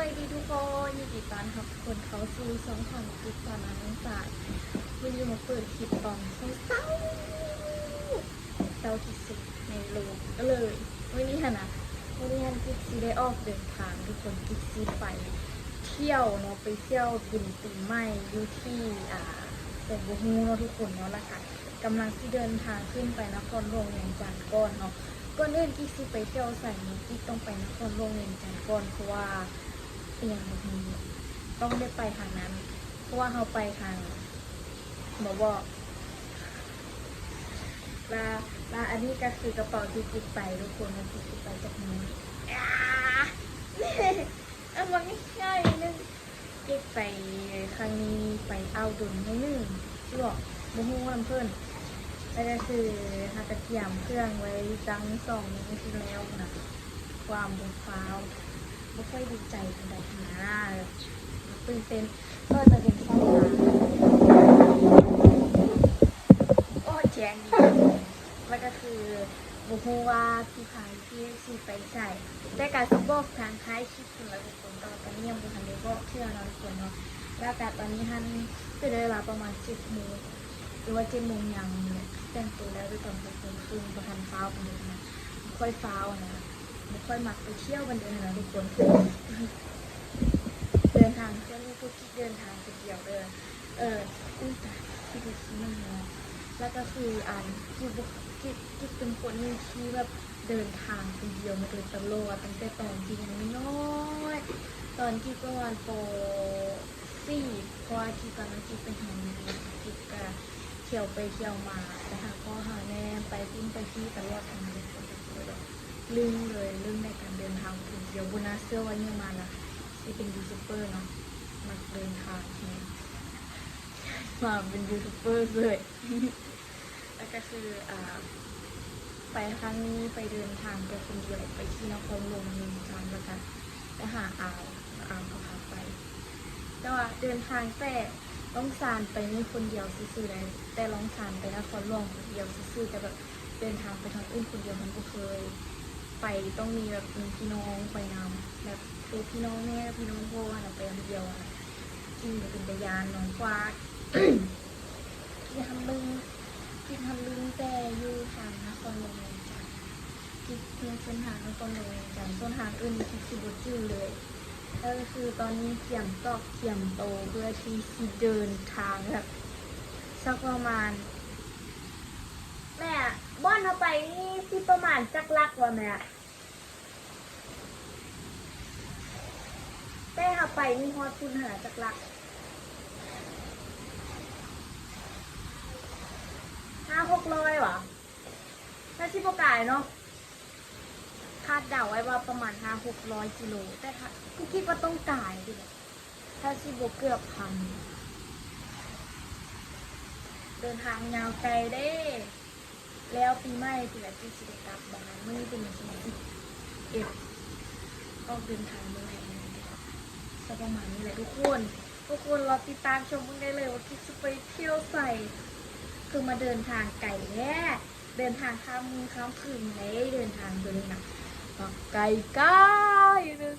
ສະບາຍດີທຸກຄົນ ຍິນດີຕ້ອນຮັບທຸກຄົນເຂົ້າສູ່ຊ່ອງຂອງກິກສາວນາງສາຍ. ມື້ນີ້ມາເປີດຄລິບຕອນເຊົ້າໆ ເຊົ້າທີ່ສຸດໃນໂລກ ກໍເລີຍ ມື້ນີ້ຫັ້ນນະ ມື້ນີ້ຫັ້ນກິກຊິໄດ້ອອກເດີນທາງທຸກຄົນ ກິກຊິໄປທ່ຽວເນາະ ໄປທ່ຽວບຸນປີໃໝ່ຢູ່ທີ່ ອ່າ ແຕ່ບໍ່ຮູ້ເນາະທຸກຄົນເນາະ ແລ້ວກະກຳລັງຊິເດີນທາງຂຶ້ນໄປນະຄອນຫຼວງວຽງຈັນກ່ອນເນາະ. ກ່ອນອື່ນກິກຊິໄປທ່ຽວໃສນີ້ ກິກຕ້ອງໄປນະຄອນຫຼວງວຽງຈັນກ່ອນ ເພາະວ່າອີ່ຫຍັງແບບນີ້ ຕ້ອງໄດ້ໄປທາງນັ້ນ ເພາະວ່າເຮົາໄປທາງ ບໍ່ບອກ ລະ ລະອັນນີ້ກໍຄືກະເປົາທີ່ກິກໄປທຸກຄົນ ວ່າກິກຊິໄປຈັກມື້. ເອົາວ່າງ່າຍໆໜຶ່ງ ກິກໄປຄັ້ງນີ້ໄປອ່າວດົນໜ້ອຍໜຶ່ງ ຊິບອກ ບໍ່ຮູ້ນຳເພິ່ນ ແລ້ວກໍຄືຫາກະກຽມເຄື່ອງໄວ້ຕັ້ງສອງມື້ທີ່ແລ້ວນະ ຄວາມບໍ່ຟ້າວ ບໍ່ຄ່ອຍດີໃຈປານໃດຫັ້ນນະ ຕື່ນເຕັ້ນ ເອີ ແຕ່ເປັນເຊົ້ານະ ໂອ້ ແຈ້ງດີ ແລ້ວກໍຄືບໍ່ຮູ້ວ່າຊິພາ ທີ່ຊິໄປໃສ ແຕ່ກະຊິບອກທາງທ້າຍຄລິບພຸ້ນລະທຸກຄົນ ແຕ່ວ່າຕອນນີ້ຍັງບໍ່ທັນໄດ້ບອກເທື່ອເນາະທຸກຄົນເນາະ. ແລ້ວກະຕອນນີ້ຫັ້ນເປັນເວລາປະມານເຈັດໂມງ ຫຼືວ່າເຈັດໂມງຫຍັງນີ້ແຫຼະ ແຕ່ງໂຕແລ້ວແຕ່ຕອນຫົກໂມງເຄິ່ງ ບໍ່ທັນຟ້າວປານໃດຫັ້ນນະ ບໍ່ຄ່ອຍຟ້າວຫັ້ນນະ ບໍ່ຄ່ອຍມັກໄປທ່ຽວປານໃດຫັ້ນນະທຸກຄົນ. ເດີນທາງເທື່ອນີ້ຄືກິກເດີນທາງຄົນດຽວເດີ ເອີ ອຸ້ຍຕາຍ ຄິດໄປຄິດມາເນາະ ແລ້ວກໍຄື ອັນ ກິກບໍ່ ກິກ ກິກເປັນຄົນໜຶ່ງທີ່ແບບເດີນທາງຄົນດຽວມາໂດຍຕະຫຼອດ ຕັ້ງແຕ່ຕອນທີ່ຍັງນ້ອຍໆ ຕອນກິກປະມານ ປໍສີ່ ເພາະວ່າກິກຕອນນັ້ນກິກໄປຮຽນຢູ່ ກິກກະທ່ຽວໄປທ່ຽວມາ ໄປຫາພໍ່ຫາແມ່ ໄປພຸ້ນໄປພີ້ຕະຫຼອດ ຫັ້ນນະ ເລີຍ ລຶ້ງເລີຍ ລຶ້ງໃນການເດີນທາງຄົນດຽວ ບໍ່ໜ້າເຊື່ອວ່າໃຫຍ່ມາລະຊິເປັນຢູທູບເບີເນາະ ມັກເດີນທາງແຮງ ມາເປັນຢູທູບເບີເສີຍ. ແລ້ວກໍຄື ອ່າ ໄປຄັ້ງນີ້ໄປເດີນທາງໄປຄົນດຽວ ໄປທີ່ນະຄອນຫຼວງວຽງຈັນ ແລ້ວກໍໄປຫາອາວ ອາວກໍພາໄປ ແຕ່ວ່າເດີນທາງແຕ່ລ່ອງຊານໄປນີ້ຄົນດຽວຊື່ໆໃດ ແຕ່ລ່ອງຊານໄປນະຄອນຫຼວງຄົນດຽວຊື່ໆ ແຕ່ແບບເດີນທາງໄປທາງອື່ນຄົນດຽວມັນບໍ່ເຄີຍໄປ ຕ້ອງມີແບບມີພີ່ນ້ອງໄປນຳ ແບບ ເອີ ພີ່ນ້ອງແມ່ ພີ່ນ້ອງພໍ່ຫັ້ນນະ ໄປຜູ້ດຽວຫັ້ນນະ ຈິງກໍເປັນຕາຢ້ານເນາະ ກວ່າ ກິກຫັ້ນລຶ້ງ ກິກຫັ້ນລຶ້ງແຕ່ຢູ່ທາງນະຄອນຫຼວງວຽງຈັນ ກິກຮູ້ເສັ້ນທາງນະຄອນຫຼວງວຽງຈັນ ເສັ້ນທາງອື່ນນີ້ກິກຊິບໍ່ຈື່ເລີຍ. ແລ້ວກໍຄືຕອນນີ້ກຽມຕອກກຽມໂຕເພື່ອທີ່ຊິເດີນທາງແບບສັກປະມານ ແມ່ ບ່ອນເຮົາໄປນີ້ຊິປະມານຈັກຫຼັກຫວາແມ່? ແຕ່ເຮົາໄປນີ້ຮອດພຸ້ນຫັ້ນນະ ຈັກຫຼັກ ຫ້າຫົກຮ້ອຍຫວາ? ໜ້າຊິບໍ່ກາຍເນາະ ຄາດເດົາໄວ້ວ່າປະມານຫ້າຫົກຮ້ອຍກິໂລ ແຕ່ຖ້າ ຄືຄິດວ່າຕ້ອງກາຍຕິ ຖ້າຊິບໍ່ເກືອບພັນ ເດີນທາງຍາວໄກເດ້. ແລ້ວປີໃໝ່ພຸ້ນລະ ຈິຊິໄດ້ກັບບ້ານ ມື້ນີ້ເປັນວັນທີສິບເອັດ ອອກເດີນທາງມື້ໃດ ກໍປະມານນີ້ແຫຼະທຸກຄົນ. ທຸກຄົນລໍຕິດຕາມຊົມເບິ່ງໄດ້ເລີຍວ່າກິກຊິໄປທ່ຽວໃສ ຄືມາເດີນທາງໄກແທ້ ເດີນທາງຂ້າມມື້ຂ້າມຄືນເດ້ ເດີນທາງໂດຍນະ ບັກໄກໆໜຶ່ງ.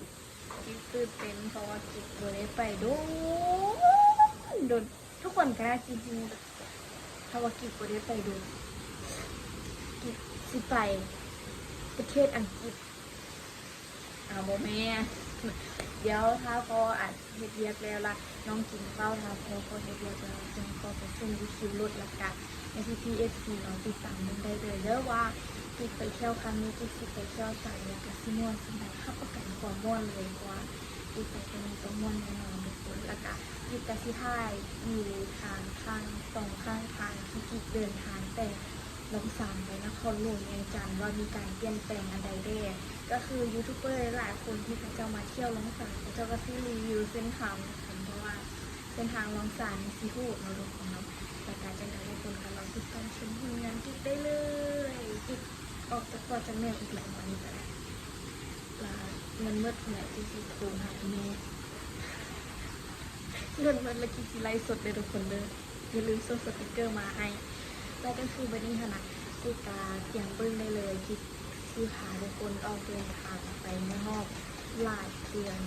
ກິກຕື່ນເຕັ້ນ ເພາະວ່າກິກບໍ່ໄດ້ໄປດົນໆ ທຸກຄົນກໍໜ້າຊິຮູ້ ຖ້າວ່າກິກບໍ່ໄດ້ໄປດົນ ກິກຊິໄປປະເທດອັງກິດ ອາ ບໍ່ແມ່ນ ດຽວຖ້າພໍ ອັນ ເຮັດວຽກແລ້ວລະ ນ້ອງກິນເຂົ້າ ຖ້າພໍ ພໍເຮັດວຽກແລ້ວ ຈຶ່ງຂໍໄປສົ່ງຢູ່ຄິວລົດ ລະກະໃຫ້ພີ່ໆ ເອັຟຊີ ເນາະ ຕິດຕາມເບິ່ງໄດ້ເລີຍເດີ ວ່າກິກໄປທ່ຽວຄັ້ງນີ້ ກິກຊິໄປທ່ຽວໃສ ລະກະຊິມ່ວນສ່ຳໃດ ຮັບປະກັນຄວາມມ່ວນເລີຍ ເພາະວ່າກິກໄປຄັ້ງນີ້ຕ້ອງມ່ວນແນ່ນອນທຸກຄົນ. ລະກະກິກກະຊິຖ່າຍຢູ່ທາງຂ້າງ ສອງຂ້າງທາງທີ່ກິກເດີນທາງແຕ່ ລ່ອງຊານໄປນະຄອນຫຼວງວຽງຈັນ ວ່າມີການປ່ຽນແປງອັນໃດແດ່. ກໍຄືຢູທູບເບີຫຼາຍໆຄົນທີ່ເຂົາເຈົ້າມາທ່ຽວລ່ອງຊານ ເຂົາເຈົ້າກໍຊິຣີວິວເສັ້ນທາງກັນ ເພາະວ່າເສັ້ນທາງລ່ອງຊານນີ້ຊິໂຫດເນາະທຸກຄົນເນາະ. ແລ້ວກໍຈັ່ງໃດທຸກຄົນກໍລໍຕິດຕາມຊົມຜົນງານກິກໄດ້ເລີຍ. ກິກອອກຈາກພໍ່ຈາກແມ່ອີກແລ້ວ ອັນນີ້ກໍໄດ້ ລະເງິນໝົດແລ້ວ ຈິຊິໂທຫາອີ່ແມ່ ເງິນໝົດແລ້ວ ກິກຊິໄລຟ໌ສົດເດີທຸກຄົນເດີ. ຢ່າລືມສົ່ງສະຕິກເກີມາໃຫ້. ແລ້ວກໍຄືບັດນີ້ຫັ້ນນະ ຕິດຕາມຕຽມເບິ່ງໄດ້ເລີຍ ທີ່ຊິພາທຸກຄົນອອກເດີນທາງໄປໃນຮອບຫຼາຍເດືອນ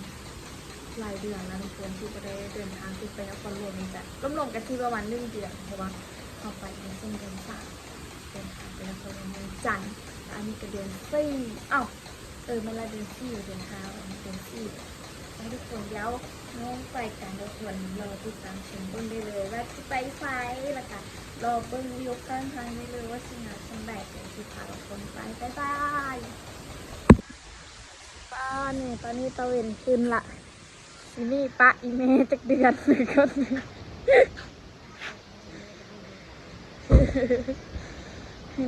ຫຼາຍເດືອນແລ້ວທຸກຄົນ ທີ່ບໍ່ໄດ້ເດີນທາງຂຶ້ນໄປນະຄອນຫຼວງວຽງຈັນ ລວມໆກໍຊິປະມານໜຶ່ງເດືອນ ເພາະວ່າເຮົາໄປໃນຊ່ວງເດືອນສາມ ເດີນທາງໄປນະຄອນຫຼວງວຽງຈັນ. ອັນນີ້ກໍເດືອນສີ່ ເອົ້າ ເອີ ແມ່ນລະ ເດືອນສີ່ ເດືອນຫ້າ ເດືອນສີ່. ໄປທຸກຄົນ ດຽວນ້ອງໄປກັນທຸກຄົນ ລໍຕິດຕາມຊົມເບິ່ງໄດ້ເລີຍວ່າຊິໄປໃສ ແລ້ວກະລໍເບິ່ງວິວຂ້າງທາງໄດ້ເລີຍວ່າຊິງາມສ່ຳໃດ ດຽວຊິພາທຸກຄົນໄປ. ບາຍບາຍ. ປ້ານີ້ ຕອນນີ້ຕາເວັນຂຶ້ນລະ ຊິມີປະອີ່ແມ່ຈັກເດືອນກ່ອນ.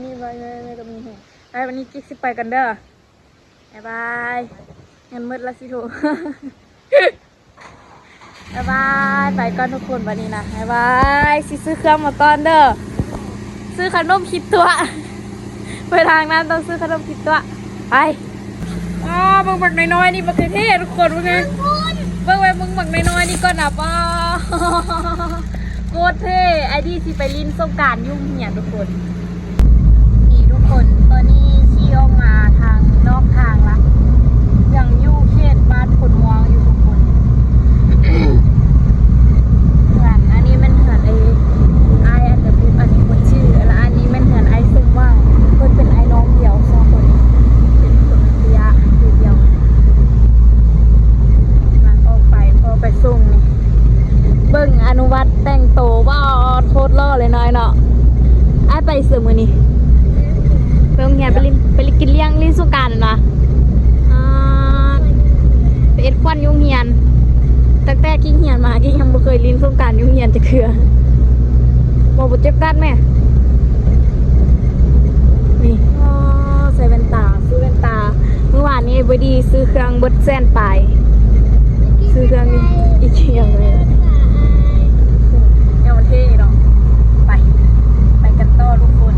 ນີ້ບາຍບາຍ ແມ່ກໍມີແຮງ. ໄປ ວັນນີ້ກິກຊິໄປກ່ອນເດີ. ບາຍບາຍ ເງິນໝົດລະຊິໂທ. ບາຍບາຍ ໄປກ່ອນທຸກຄົນ ບັດນີ້ນະ ບາຍບາຍ. ຊິຊື້ເຄື່ອງມາກ່ອນເດີ ຊື້ຂະໜົມຄິດຕົວະ ໄປທາງນັ້ນຕ້ອງຊື້ຂະໜົມຄິດຕົວະ. ໄປ ອ້າ ເບິ່ງບັກນ້ອຍໆນີ້ ບັກເທ່ໆ ທຸກຄົນ ເບິ່ງແນ່ ເບິ່ງໄວ້ ເບິ່ງບັກນ້ອຍໆນີ້ກ່ອນນະ ປ້າ ໂຄດເທ່. ໄອ້ດີຊິໄປຫຼິ້ນສົງການຢູ່ໂຮງຮຽນທຸກຄົນ. ນີ້ທຸກຄົນ ຕອນນີ້ຂີ່ອອກມາທາງນອກທາງລະ ຍັງຢູ່ເຂດບ້ານໂພນມ່ວງຢູ່ທຸກຄົນ. ເຮືອນ ອັນນີ້ແມ່ນເຮືອນໄອ້ ອ້າຍອັນເດີບຸກ ອັນນີ້ເພິ່ນຊື່ ລະອັນນີ້ແມ່ນເຮືອນອ້າຍສົມຫວັງ ເພິ່ນເປັນອ້າຍນ້ອງດຽວ ສອງຄົນນີ້ເປັນຄົນເມຍຜູ້ດຽວ. ກຳລັງອອກໄປ ພໍ່ໄປສົ່ງນີ້ ເບິ່ງອະນຸວັດແຕ່ງໂຕ ວ້າວ ໂຄດຫຼໍ່ເລີຍນ້ອຍເນາະ. ອ້າຍໄປໃສມື້ນີ້? ໄປໂຮງຮຽນ ໄປຫຼິ້ນ ໄປຫຼິ້ນກິນລ້ຽງ ຫຼິ້ນສົງການຫັ້ນຫວາ? ອ່າ ໄປເອັດຂວັນຢູ່ໂຮງຮຽນ ຕັ້ງແຕ່ກິກຮຽນມາ ກິກຍັງບໍ່ເຄີຍຫຼິ້ນສົງການຢູ່ໂຮງຮຽນຈັກເທື່ອ. ບໍ່ ບໍ່ເຈັບກັດແມ. ນີ້ ອໍ ໃສ່ແວ່ນຕາ ຊື້ແວ່ນຕາ. ມື້ວານນີ້ເອເວີດີຊື້ເຄື່ອງເບິດແສນປາຍ ຊື້ເຄື່ອງອີກຢ່າງເລີຍ ແນວມັນເທ່ເນາະ. ໄປ ໄປກັນຕໍ່ທຸກຄົນ.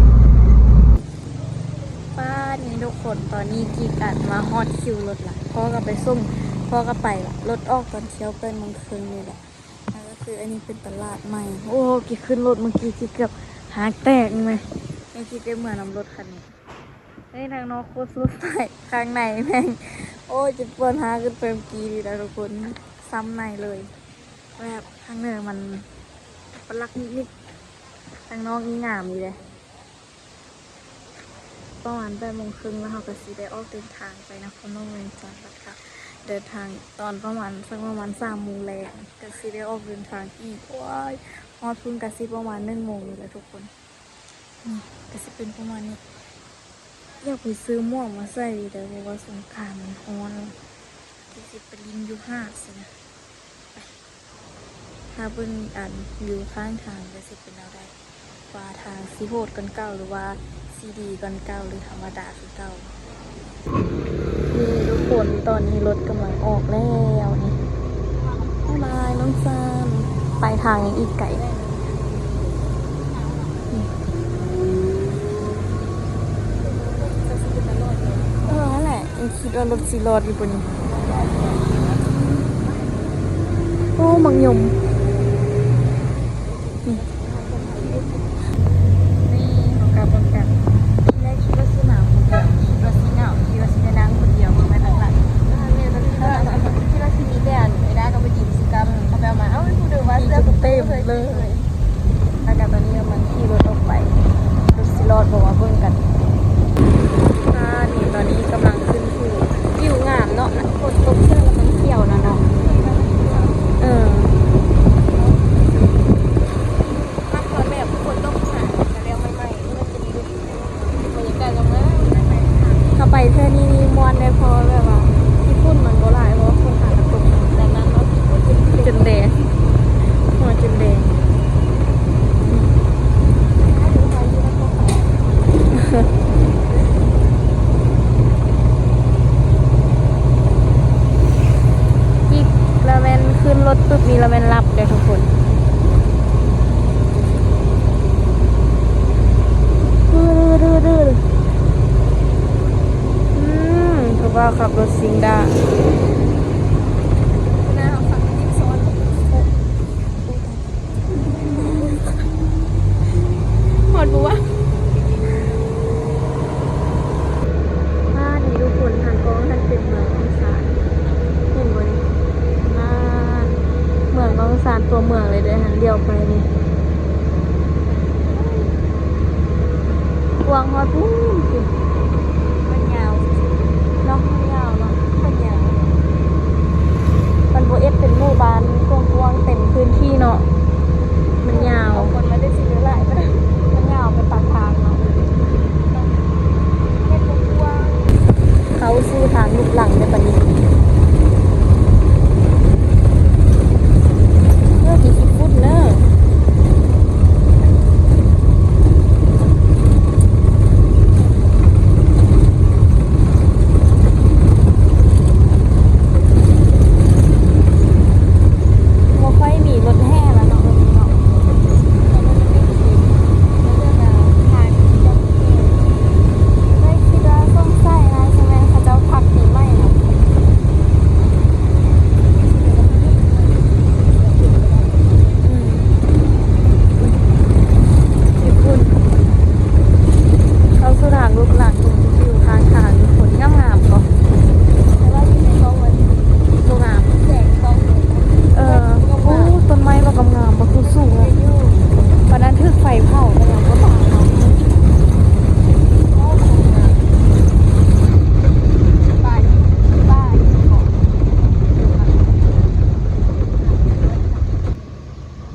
ປ້ານີ້ທຸກຄົນ ຕອນນີ້ກິກອັນມາຮອດຄິວລົດລະ ພໍ່ກໍໄປສົ່ງ ພໍ່ກໍໄປລະ ລົດອອກຕອນທ່ຽວແປດໂມງເຄິ່ງນີ້ແຫຼະ. ແລ້ວກໍຄືອັນນີ້ເປັນຕະຫຼາດໃໝ່. ໂອ້ ກິກຂຶ້ນລົດເມື່ອກີ້ ກິກເກືອບຫາກແຕກແມ່. ແມ່ກິກໄດ້ເມືອນຳລົດຄັນນີ້. ເອີຍ ທາງນອກໂຄດສົດໃສ ຂ້າງໃນແມ່ງ ໂອ້ຍ ເຈັບປວດ ຫາຂຶ້ນໄປເມື່ອກີ້ນີ້ນະທຸກຄົນ. ຊ້ຳໃນເລີຍ ແບບທາງເໜືອມັນປະຫຼັກນິດໆ ທາງນອກນີ້ງາມຢູ່ເດ້. ປະມານແປດໂມງເຄິ່ງ ແລ້ວເຮົາກໍຊິໄດ້ອອກເດີນທາງໄປນະຄອນຫຼວງວຽງຈັນ ແລ້ວກໍເດີນທາງຕອນປະມານ ສັກປະມານສາມໂມງແລງ ກໍຊິໄດ້ອອກເດີນທາງອີກ. ໂອ້ຍ ຮອດພຸ້ນກໍຊິປະມານໜຶ່ງໂມງນີ້ແຫຼະທຸກຄົນ. ນີ້ກໍຊິເປັນປະມານນີ້. ຢາກໄປຊື້ໝວກມາໃສ່ຢູ່ເດ້ ເພາະວ່າສົງການມັນຮ້ອນ ຄືຊິໄປຫຼິ້ນຢູ່ຫາດຊີ້ນະ. ໄປ ຖ້າເບິ່ງອັນວິວຂ້າງທາງກໍຊິເປັນແນວໃດ ວ່າທາງຊິໂຫດກວ່າເກົ່າ ຫຼືວ່າຊິດີກວ່າເກົ່າ ຫຼືທຳມະດາຄືເກົ່າ. ນີ້ທຸກຄົນ ຕອນນີ້ລົດກຳລັງອອກແລ້ວນີ້. ບາຍບາຍນ້ອງຈັນ ປາຍທາງຍັງອີກໄກ. ເອີ ຫັ້ນແຫຼະ ຄິດວ່າລົດຊິລອດຢູ່ບໍ່ນີ້. ໂອ້ ໝາກຍົມ ນີ້ ນີ້ ເຮົາກັບ ເຮົາກັບ ທີແລກຄິດວ່າຊິມາຜູ້ດຽວ ຄິດວ່າຊິເຫງົາ ຄິດວ່າຊິໄດ້ນັ່ງຜູ້ດຽວ ບໍ່ແມ່ນຫຼັກໆ ຄິດວ່າຊິມີແຕ່ອັນ ໄອ້ດາກັບໄອ້ດີມຊິກັບ ເຂົາໄປເອົາມາ ເອົ້າ ຜູ້ເດີມວ່າເສື້ອ ເຕັມເລີຍ. ແລ້ວກໍຕອນນີ້ກຳລັງຂີ່ລົດອອກໄປ ລົດຊິລອດບໍ່ ມາເບິ່ງກັນ. ອ່າ ນີ້ຕອນນີ້ກຳລັງຂຶ້ນພູ ວິວງາມເນາະ ຝົນຕົກໃສ່ແລ້ວມັນຂຽວນະເນາະ. ເອີ ມັກຕອນແບບຝົນຕົກຫາ ແລ້ວໃໝ່ໆ ມັນຈະມີລົມ ບັນຍາກາດງາມໆ. ຖ້າໄປເທື່ອນີ້ນີ້ມ່ວນເດ້ ເພາະວ່າແບບວ່າຂີ້ຝຸ່ນມັນບໍ່ຫຼາຍ ເພາະວ່າຝົນຫາກະຕົກແບບນັ້ນເນາະ ຂີ້ຝຸ່ນຈົນແດງ ຫົວຈົນແດງ. ອີກລະແມ່ນຂຶ້ນລົດປຶບນີ້ລະແມ່ນຫຼັບເດ້ທຸກຄົນ. ອືມ ຜູ້ບ່າວຂັບລົດຊິງດ້າ ຮອດບໍ່ວະ? ບ້ານນີ້ທຸກຄົນ ທາງກ້ອງຫັ້ນເປັນເມືອງອີສານ ເຫັນບໍ່ນີ້? ບ້າ ດຽວໄປນີ້ ກວ້າງຮອດພຸ້ນ ມັນຍາວເນາະ ມັນຍາວເນາະ ມັນຍາວ ມັນບໍ່ເຮັດເປັນໝູ່ບ້ານກວ້າງໆເຕັມພື້ນທີ່ເນາະ ມັນຍາວ ເອົາຄົນມາໄດ້ຊິເຫຼືອຫຼາຍປານໃດ ມັນຍາວໄປປາກທາງເນາະ ເຮັດບໍ່ກວ້າງ. ເຂົ້າສູ່ທາງລູກລັງແລ້ວບັດນີ້ ເອີ ທີ່ຂີ້ຝຸ່ນເດີ ບໍ່ຄ່ອຍມີລົດແຫ່ແລ້ວເນາະ ດຽວນີ້ເນາະ. ເລີຍຄິດວ່າສົງໄສນາຊິແມ່ນເຂົາເຈົ້າພັກປີໃໝ່ເນາະ ອືມ ເຂົ້າສູ່ທາງລູກລັງ ວິວຂ້າງທາງ ຄົນງາມໆ ເກາະ ແຕ່ວ່າຢູ່ໃນກ້ອງມັນບໍ່ງາມ ແສງກ້ອງ ເອີ ໂອ້ ຕົ້ນໄມ້ລາວງາມໆ ບໍ່ຄືສູງ ປານນັ້ນຖືກໄຟເຜົາ ກໍຍັງບໍ່ຕາຍເນາະ ໂອ້ ງາມ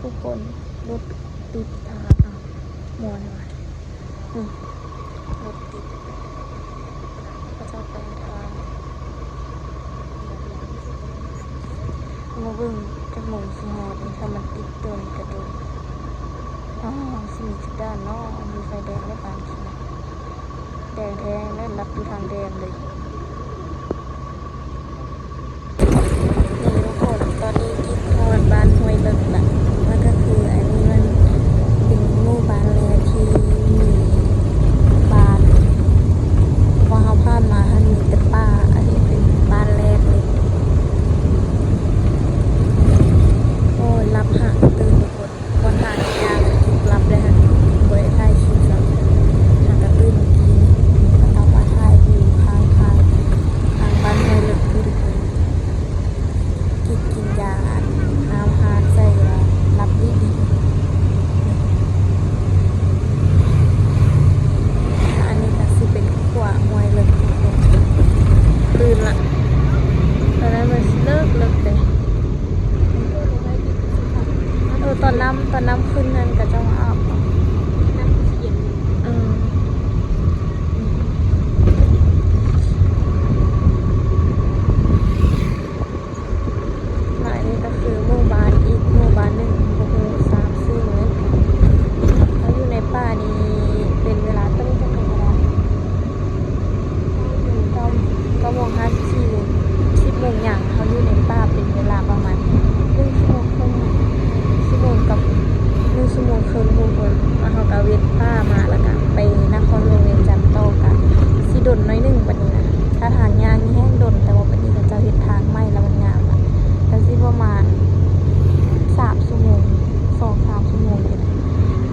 ທຸກຄົນ ລົດຕິດທາງ ເອົ້າ ມ່ວນຫວາ ອືມ ລົດຕິດ ເຂົາເຈົ້າແປງທາງ ມາເບິ່ງຈັກໂມງຊິຮອດນີ້ ຖ້າມັນຕິດໂດນກະໂດນ ອ້າວ ຊິມີຈັກດ່ານເນາະ ມີໄຟແດງແລ້ວປານນີ້ ແດງແທ້ແມ່ນລັດຢູ່ທາງແດງເລີຍ. ນີ້ທຸກຄົນ ຕອນນີ້ກິດຮອດບ້ານຫ້ວຍເລິກລະ ແລ້ວກໍຄືອັນນີ້ມັນເປັນໝູ່ບ້ານແລກທີ່ມີບ້ານ ເພາະວ່າເຮົາຜ່ານມາຫັ້ນມີແຕ່ປ່າ ອັນນີ້ເປັນບ້ານແລກເລີຍ. ໂອ້ຍ ຫຼັບຫາກະຕື່ນທຸກຄົນ. ບ່ອນທ່າກິນຢາກໍຖືກລັບເລີຍຫັ້ນ ບໍ່ໄດ້ຖ່າຍຄລິບຊ້ຳ ຫາກະຕື່ນມື້ກີ້ນີ້ ກໍຕ້ອງມາຖ່າຍວິວຂ້າງທາງ ທາງບ້ານຫ້ວຍເລິກ ຄືທຸກຄົນ ກິນ ກິນຢາ ອັນ ນ້ຳຮາກໃສ່ລະຫຼັບດີໆ. ອັນນີ້ກໍຊິເປັນຂົວຫ້ວຍເລິກ ຕື່ນລະ ຕອນນັ້ນມັນຊິເລິກໆເດ້. ເອີ ຕອນນ້ຳ ຕອນນ້ຳຂຶ້ນນັ້ນເຂົາເຈົ້າມາອາບເນາະ ນ້ຳຊິເຢັນ ເອີ ແລະອັນນີ້ກໍຄືໝູ່ບ້ານອີກໝູ່ບ້ານໜຶ່ງ ບໍ່ຮູ້ສາມຊື່ເໝືອນກັນ. ເຮົາຢູ່ໃນປ່ານີ້ເປັນເວລາຕັ້ງແຕ່ ເກົ້າ ເກົ້າໂມງຫ້າສິບສີ່ ສິບໂມງຫຍັງ ເຮົາຢູ່ໃນປ່າເປັນເວລາປະມານໜຶ່ງຊົ່ວໂມງເຄິ່ງ ຊົ່ວໂມງກັບໜຶ່ງຊົ່ວໂມງເຄິ່ງທຸກຄົນ ແລ້ວເຮົາກໍເວັດປ່າມາ ແລ້ວກໍໄປນະຄອນຫຼວງວຽງຈັນຕໍ່ ກໍຊິດົນໜ້ອຍໜຶ່ງບັດນີ້ນະ ຖ້າທາງຍ່າງນີ້ແຮ່ງດົນ ແຕ່ວ່າບັດນີ້ເຂົາເຈົ້າເຮັດທາງໃໝ່ແລ້ວມັນງາມລະ ກໍຊິປະມານສາມຊົ່ວໂມງ ສອງສາມຊົ່ວໂມງນີ້ແຫຼະ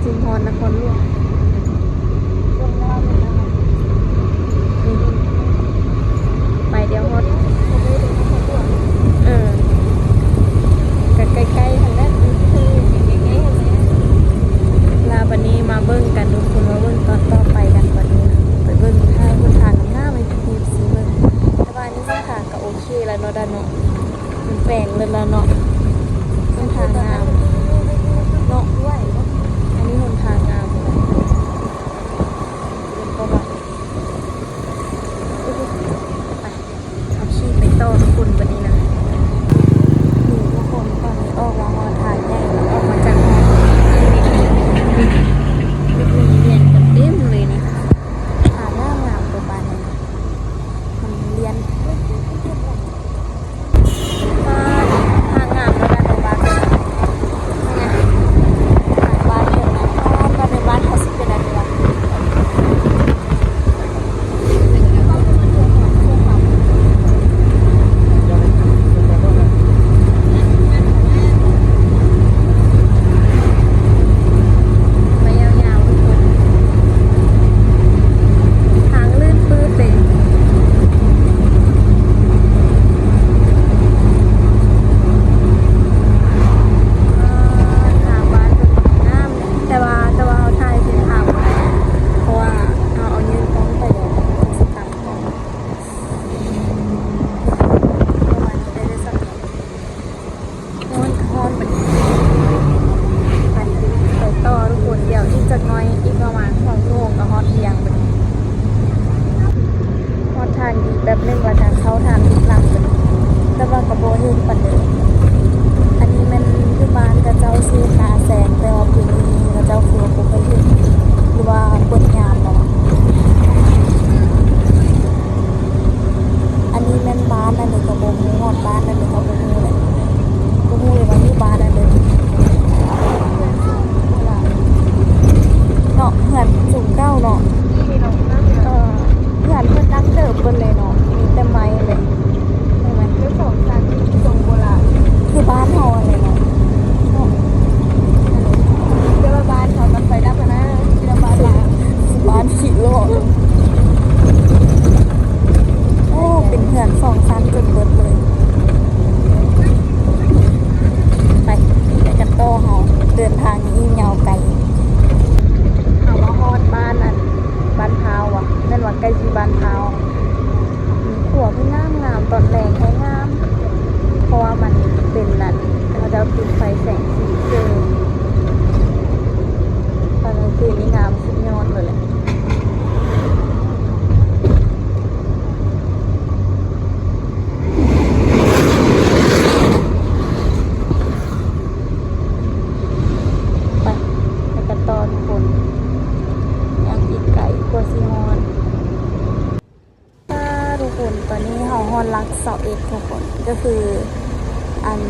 ຈຶ່ງຮອດນະຄອນຫຼວງ. ໄປດຽວຮອດ ເອີ ກໍໃກ້ໆຫັ້ນແຫຼະ ລະບັດນີ້ມາເບິ່ງກັນທຸກຄົນ ມາເບິ່ງຕອນຕໍ່ໄປກັນບັດນີ້ ໄປເບິ່ງທາງຫົນທາງງາມໆໃຫ້ເອັຟຊີເບິ່ງ ແຕ່ວ່າອັນນີ້ຫົນທາງກໍໂອເຄແລ້ວເນາະ ດາເນາະ ມັນແປງເລີດແລ້ວເນາະ ຫົນທາງງາມເນາະ ອັນນີ້ຫົນທາງງາມ ເປັນປະຫວັດ ໄປ ເຮົາຂີ່ໄປຕໍ່ທຸກຄົນບັດນີ້ນະ ນີ້ທຸກຄົນ ຕອນນີ້ອອກມາຮອດທາງໃຫຍ່ ອອກມາຈາກຮອດ ມີວຽນກັນເຕັມເລີຍນີ້ ທາງງາມໆ ໂຕປານນີ້ ມັນລຽນ ປາດ ທາງງາມເນາະ ບ້ານເດີບ້ານ ບ້ານເດີບ້ານ ບ້ານເດີບ້ານ ຖ້າຊິເປັນ ມັນເປັນນັ້ນ ເຂົາເຈົ້າຕິດໄຟແສງສີເສີມ. ຕອນກາງຄືນນີ້ງາມສຸດຍອດເລີຍແຫຼະ. ໄປ ໄປກັນຕໍ່ທຸກຄົນ ຍັງອີກໄກກວ່າຊິຮອດ. ອ່າ ທຸກຄົນ ຕອນນີ້ເຮົາຮອດຫຼັກຊາວເອັດທຸກຄົນ ກໍຄືອັນ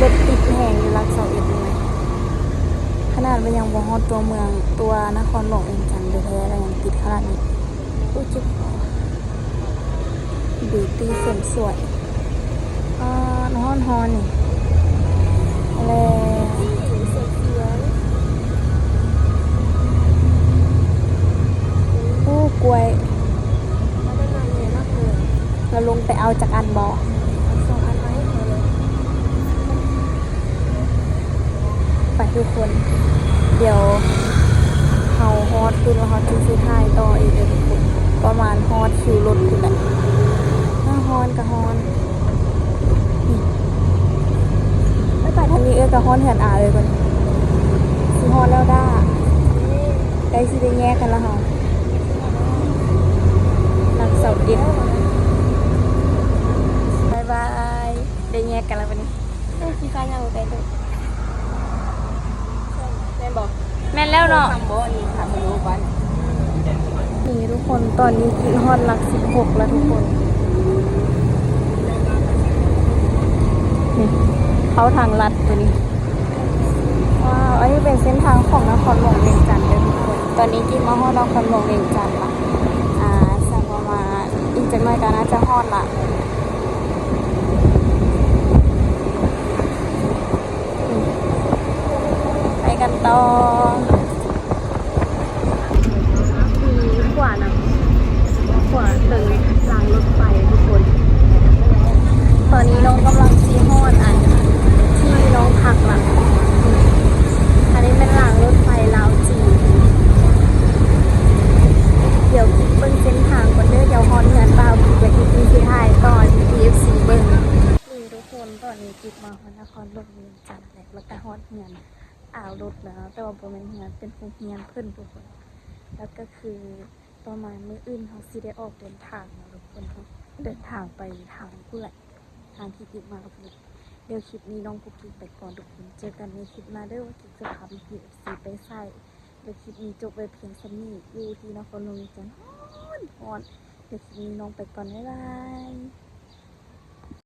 ລົດຕິດແຮງຢູ່ຫຼັກຊາວເອັດນີ້ນະ ຂະໜາດວ່າຍັງບໍ່ຮອດຕົວເມືອງ ຕົວນະຄອນຫຼວງວຽງຈັນແທ້ໆ ແລ້ວຍັງຕິດຂະໜາດນີ້. ອຸ້ຍ ເຈັບຄໍ. ບິວຕີ້ເສີມສວຍ. ອາ ຮ້ອນໆ ນີ້ ແລະ ໂອ້ ກ້ວຍ ລາວລົງໄປເອົາຈັກອັນບໍ? ເອົາສອງອັນມາໃຫ້ເຂົາເລີຍ. ໄປທຸກຄົນ ດຽວເຮົາຮອດພຸ້ນແລ້ວ ເຮົາຈຶ່ງຊິຖ່າຍຕໍ່ອີກເດີທຸກຄົນ. ປະມານຮອດຄິວລົດພຸ້ນແຫຼະ. ຮ້ອນກໍຮ້ອນ. ໄປ ໄປທາງນີ້ ເອີ ກໍຮອດເຮືອນອາເລີຍກ່ອນ. ຊິຮອດແລ້ວດາ. ໃກ້ຊິໄດ້ແຍກກັນແລ້ວເຮົາ. ຫຼັກຊາວເອັດ ບາຍບາຍ. ໄດ້ແຍກກັນແລ້ວບັດນີ້. ເອີ ຂີ້ຄ້ານຍ່າງໄປເດີ ແມ່ນບໍ່? ແມ່ນແລ້ວເນາະ. ນີ້ທຸກຄົນ ຕອນນີ້ກິນຮອດຫຼັກສິບຫົກແລ້ວທຸກຄົນ. ນີ້ ເຂົ້າທາງລັດຕົວນີ້. ວ້າວ ອັນນີ້ເປັນເສັ້ນທາງຂອງນະຄອນຫຼວງວຽງຈັນເດີທຸກຄົນ. ຕອນນີ້ກິນມາຮອດນະຄອນຫຼວງວຽງຈັນລະ. ອາ ສັກປະມານ ອີກຈັກໜ້ອຍກໍໜ້າຈະຮອດລະ. ໄປກັນຕໍ່. ຂວານະ ຂວາເຖິງລາງລົດໄຟທຸກຄົນ. ຕອນນີ້ນ້ອງກຳລັງຊິຮອດອັນທີ່ນ້ອງພັກລະ. ອັນນີ້ແມ່ນລາງລົດໄຟລາວຈີນ. ດຽວກິກເບິ່ງເສັ້ນທາງກ່ອນເດີ. ດຽວຮອດເຮືອນບ່າວກິກແລ້ວກິກຊິຖ່າຍຕໍ່ໃຫ້ເອັຟຊີເບິ່ງ. ນີ້ທຸກຄົນ ຕອນນີ້ກິກມາຮອດນະຄອນຫຼວງວຽງຈັນແລ້ວ ແລ້ວກໍຮອດເຮືອນ ອາວ ລົດແລ້ວເນາະ ແຕ່ວ່າບໍ່ແມ່ນເຮືອນ ເປັນໂຮງຮຽນເພິ່ນທຸກຄົນ. ແລ້ວກໍຄືປະມານມື້ອື່ນເຮົາຊິໄດ້ອອກເດີນທາງເນາະທຸກຄົນເນາະ ເດີນທາງໄປທາງພຸ້ນແຫຼະ ທາງທີ່ກິກມາພຸ້ນແຫຼະ. ດຽວຄລິບນີ້ນ້ອງກຸກກິກໄປກ່ອນທຸກຄົນ ເຈີກັນໃນຄລິບໜ້າເດີ ວ່າກິກຈະພາພີ່ໆ ເອັຟຊີ ໄປໃສ. ດຽວຄລິບນີ້ຈົບໄວ້ພຽງສ່ຳນີ້ ຢູ່ທີ່ນະຄອນຫຼວງວຽງຈັນ ຮ້ອນໆ. ດຽວຄລິບນີ້ນ້ອງໄປກ່ອນ ບາຍບາຍ.